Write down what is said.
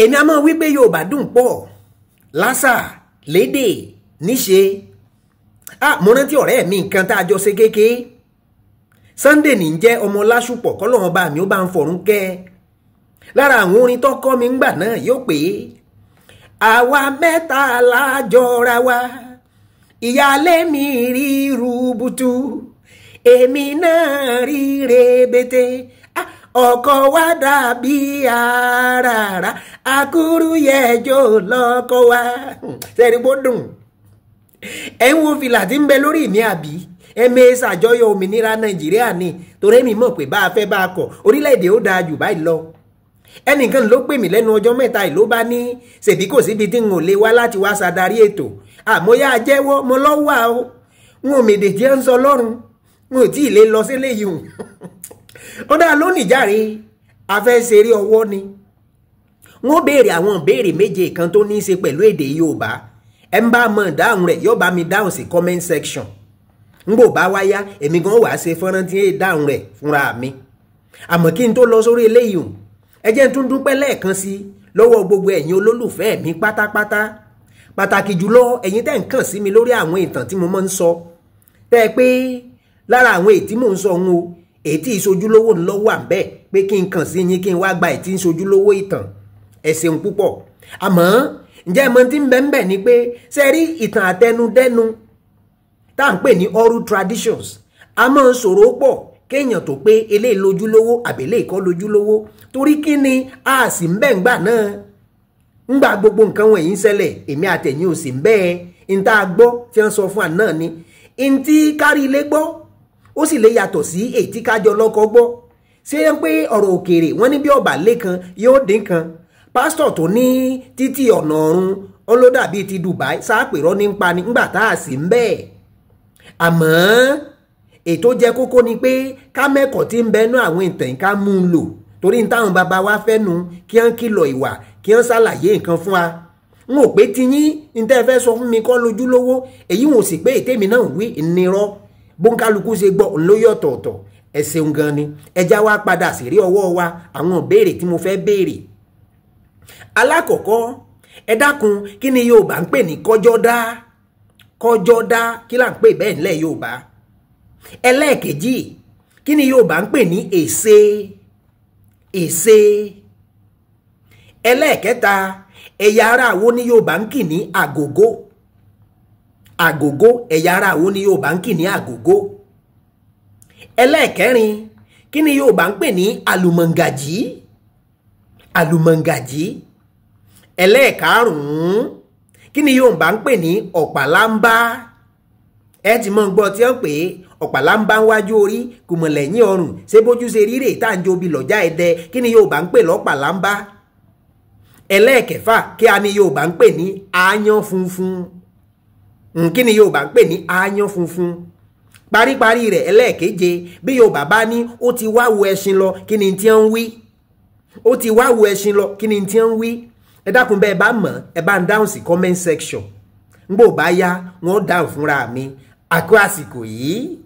Èmi a máa wí pé Yorùbá dùn pọ̀ lásà lédè níṣe. Mo rántí ọ̀rẹ́ mi nǹkan tá a jọ ṣe kékeré. Sunday ní jẹ́ ọmọ Lásùpọ̀, kọ́lọ́run bá mi ó bá ń fọ̀rún kẹ́. Lára àwọn orin tó kọ́ mi ńgbà náà yóò pé àwa mẹ́ta la jọra wa, ìyáálé mi rí rúbutu, èmi náà rí rebete, ọkọ wa dàbí àràrà, akúrú yẹjọ lọkọ wa. Sẹ́ni bó dùn? Ẹ̀ ń wo fìlà tí ń bẹ lórí mi àbí? Ẹ̀mẹ́ ṣàjọyọ̀ òmìnira Nàìjíríà ni, torí èmi mọ̀ pé bá a fẹ́ bá a kọ̀, orílẹ̀-èdè ó dáa jù báyìí lọ. Ẹnìkan ló pè mí lẹ́nu ọjọ́ mẹ́ta yìí ló bá ní ṣèbí kò síbi tí n ò lè wá láti wá ṣàdarí ètò. Àmọ́ yá jẹ́wọ́ mo lọ́wọ́ o, n ò mèdè tí ń sọ lọ́rùn, n ò tí ì lè lọ sílé yìí. Ó dáa lónìí jàre, a fẹ́ ṣeré ọwọ́ ni. Wọ́n béèrè àwọn ìbéèrè méje kan tó ní í ṣe pẹ̀lú èdè Yorùbá. Ẹ ń bá mọ̀ dáhùn rẹ̀ yóò bá mi dáhùn sí comment section. N bò bá wáyá èmi gan wàá ṣe fọ́nrán tí ń dáhùn rẹ̀ fúnra mi. Àmọ́ kí n tó lọ sórí eléyìí, ẹ jẹ́ n tún dúpẹ́ lẹ́ẹ̀kan sí lọ́wọ́ gbogbo ẹ̀yin olólùfẹ́ mi pátápátá, pàtàkì jùlọ ẹ̀yin tẹ́ ń kàn sí mi lórí àwọn ìtàn tí mo máa ń sọ. Tẹ́ ẹ pé lára àwọn èyí tí mò ń sọ ń o, èyí tí ìṣojúlówó ń lọ wà ń bẹ́ẹ̀ pé kí n kàn sí yín kí n wá gba èyí tí ń ṣojúlówó ìtàn. Ẹ ṣeun púpọ̀. Àmọ́ ǹjẹ́ ẹ mọ̀ tí ń bẹ ń bẹ̀ ni pé ṣe rí ìtàn àtẹnudẹ́nu tá à ń pè ní oral traditions, a máa ń ṣòro pọ̀ kéèyàn tó pé eléyìí lójúlówó àbí eléyìí kọ́ lójúlówó, torí kí ni a sì ń bẹ̀ ńgbà náà. Ńgbà gbogbo nǹkan wọ̀nyí ń ṣẹlẹ̀, èmi àtẹ̀yìn ò sì ń bẹ́ẹ̀. Ń tá a gbọ́ tí wọ́n sọ fún àná ni ń tí kárí ilé gbọ́, ó sì lè yàtọ̀ sí èyí tí kájọ lọ́kọ gbọ́. Ṣé ń pé ọ̀rọ̀ òkèèrè wọ́n ní bí ọ̀bà lé kan yóò dín kan. Pásítọ̀ tó ní títí ọ̀nà ọ̀run ó ló dàbí ti Dubai sáàpèrọ́ ní pa ni ńgbà tá a sì ń bẹ́ẹ̀. Àmọ́ ètò jẹ́ kókó ni pé ká mẹ́kọ̀ọ́ tí ń bẹnu àwọn ìtàn ká mú un lò, torí táwọn bàbá wa fẹ́ nu kí wọ́n kìlọ̀ ìwà, kí wọ́n ṣàlàyé nǹkan fún wa. N ò pé tiyín ní tẹ́ ẹ fẹ́ sọ fún mi kọ́ lójúlówó, èyí wọn ò sì pé ètèmi náà wí nírọ́. Bóńkálukú ṣe gbọ́ ń lóye ọ̀tọ̀ọ̀tọ̀. Ẹ ṣeun gan ni. Ẹja wa padà sí rí ọwọ́ wa àwọn ìbéèrè tí mo fẹ́ béèrè. Alákọ̀ọ́kọ́, ẹ dákun, kí ni Yorùbá ń pè ní kọjọ́dá? Kọjọ́dá kí là ń pè bẹ́ẹ̀ nílẹ̀ Yorùbá? Ẹlẹ́ẹ̀kejì, kí ni Yorùbá ń pè ní èsè? Èsè. Ẹlẹ́ẹ̀kẹta, ẹ̀yà ara wo ni Yorùbá ń kì ní àgògó? Àgògó, ẹ̀yà ara wo ni Yorùbá ń kì ní àgògó? Ẹlẹ́ẹ̀kẹrin, kí ni Yorùbá ń pè ní àlùmọ̀ǹgàjì? Àlùmọ̀ǹgàjì. Ẹlẹ́ẹ̀karùn-ún, kí ni Yorùbá ń pè ní ọ̀pàlámbá? Ẹ ti mọ̀ gbọ́ tí wọ́n pè é ọ̀pàlámbá ń wájú orí, kùmọ̀ lẹ́yìn ọrùn, ṣé bójú ṣe rírè tá à ń jobi lọ́jà ẹ̀dẹ? Kí ni Yorùbá ń pè lọ́pàlámbá? Ẹlẹ́ẹ̀kẹfà, kí a ní Yorùbá ń pè ní aáyán funfun? Kí ni Yorùbá ń pè ní aáyán funfun? Paríparí rẹ̀ ẹlẹ́ẹ̀keje, bí Yorùbá bá ní ó ti wá wo ẹṣin lọ, kí ni tí ń wí? Ó ti wá wo ẹṣin lọ, kí ni tí ń wí? Ẹ dákun, bẹ́ẹ̀ bá mọ̀, ẹ bá ń dáhùn sí comment section. Ngbò bá yá, wọ́n dáhùn fúnra mi. Àkó àsìkò yìí.